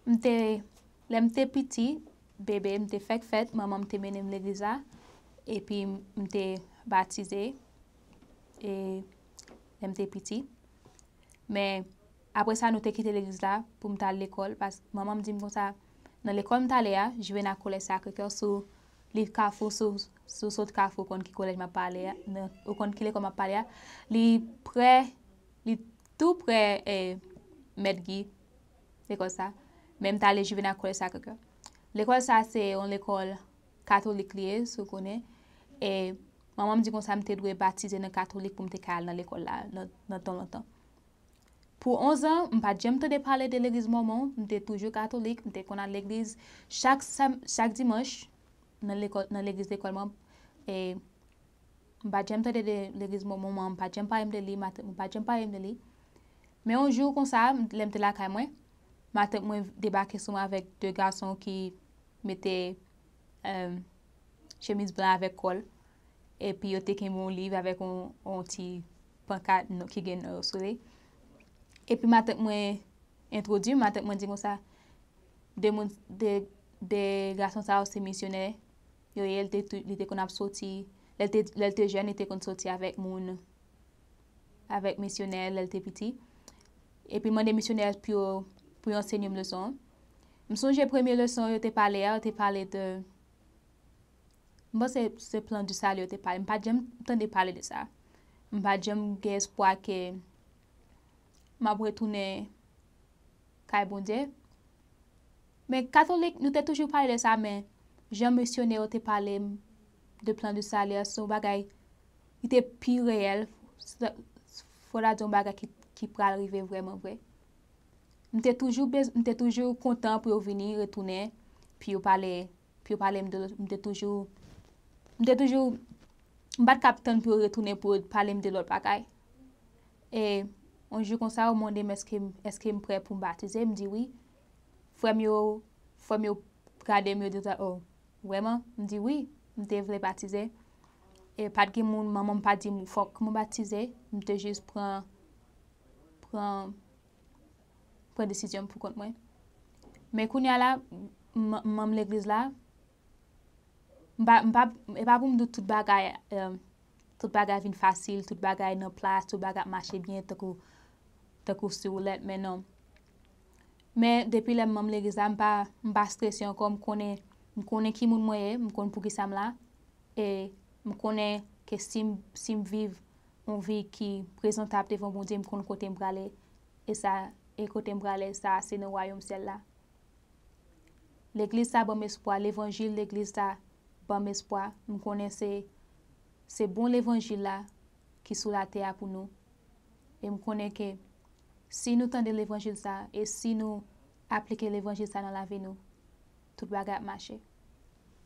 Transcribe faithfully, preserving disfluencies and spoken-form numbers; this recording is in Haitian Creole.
M te, lè m te piti, bebe, m te fèk fèt, manman m te mennen m legliz la, epi m te batize, e lè m te piti. Men, apre sa, nou te kite legliz la pou m t al lekòl, pas manman m di m konsa, nan lekòl m t ale a, Juvénat Collège Sacré-Cœur, sou liv Kafou, sou, sou sot Kafou, ou konn ki kolèj m ap pale a, nan, ou konn ki lekòl m ap pale a, li prè, li tou prè, eh, Mèt Gi, lekòl sa. Men m t ale Juvénat Collège Sacré-Cœur. Lekòl sa se yon lekòl katolik li ye, si w konnen. E manman m di konsa m te dwe batize nan katolik pou m te ka al nan lekòl la, nan, nan tan lontan. Pou onz an, m pa t janm tande pale de legliz Mòmon, m te toujou katolik, m te konn al legliz chak sam-, chak dimanch nan lekòl, nan legliz lekòl mwen. E m pa t janm tande de legliz Mòmon, manman m pa t janm pale m de li, matant mwen pa t janm pale m de li. Men yon jou konsa, m, lè m te lakay mwen, matant mwen debake sou mwen avèk de gason ki mete, eh, chemiz blan avèk kòl. Epi yo te kenbe yon liv avèk yon, yon ti pankat ki gen non yo sou li. Epi matant mwen entwodui m, matant mwen di konsa, de moun, de, de gason sa yo se misyonè yo ye, li te tou, li te konn ap soti, lè l te, lè l te jèn, li te konn soti avèk moun, avèk misyonè lè l te piti. Epi mande misyonè pou yo, pou yo ansenye m leson an. M sonje premye leson yo te pale a, yo te pale de, m panse se plan du salut yo te pale. M pa t janm tande pale de sa. M pa t janm gen espwa ke m ap retounen kay Bondye. Men katolik, nou te toujou pale de sa, men jan misyonè yo te pale m de plan du salut a, se yon bagay, li te pi reyèl, fò ta di yon bagay ki, ki pral rive vrèman vre. M te toujou bez-, m te toujou kontan pou yo vini, retounen, pou yo pale, pou yo pale m de, m te toujou, m te toujou, m pa t ka ap tann pou yo retounen pou yo pale m de lòt bagay. E yon jou konsa, yo mande m èske, èske m prè pou m batize, m di wi. Frè m yo, frè m yo gade m, yo di, oh, vrèman? M di wi, m te vle batize. E pa t gen moun, manman m pa di m fòk mwen batize, m te jis pran, pran, pran desizyon m pou kont mwen. Men kounye a la, m, m manm legliz la, m pa, m pa, e pa pou m di w tout bagay, eh, tout bagay vin fasil, tout bagay nan plas, tout bagay ap mache byen, tankou, tankou sou woulèt, men non. Men depi lè m manm legliz la, m pa, m pa strese ankò, m konnen, m konnen ki moun mwen ye, m konn poukisa m la, e m konnen ke si m, si m viv yon vi ki prezantab devan Bondye, m konn kote m prale, e sa, e kote m prale, sa se nan wayòm syèl la. Legliz sa ban m espwa, levanjil legliz sa ban m espwa. M konnen se, se bon levanjil la ki sou latè a pou nou. E m konnen ke si nou tande levanjil sa, e si nou aplike levanjil sa nan lavi nou, tout bagay ap mache.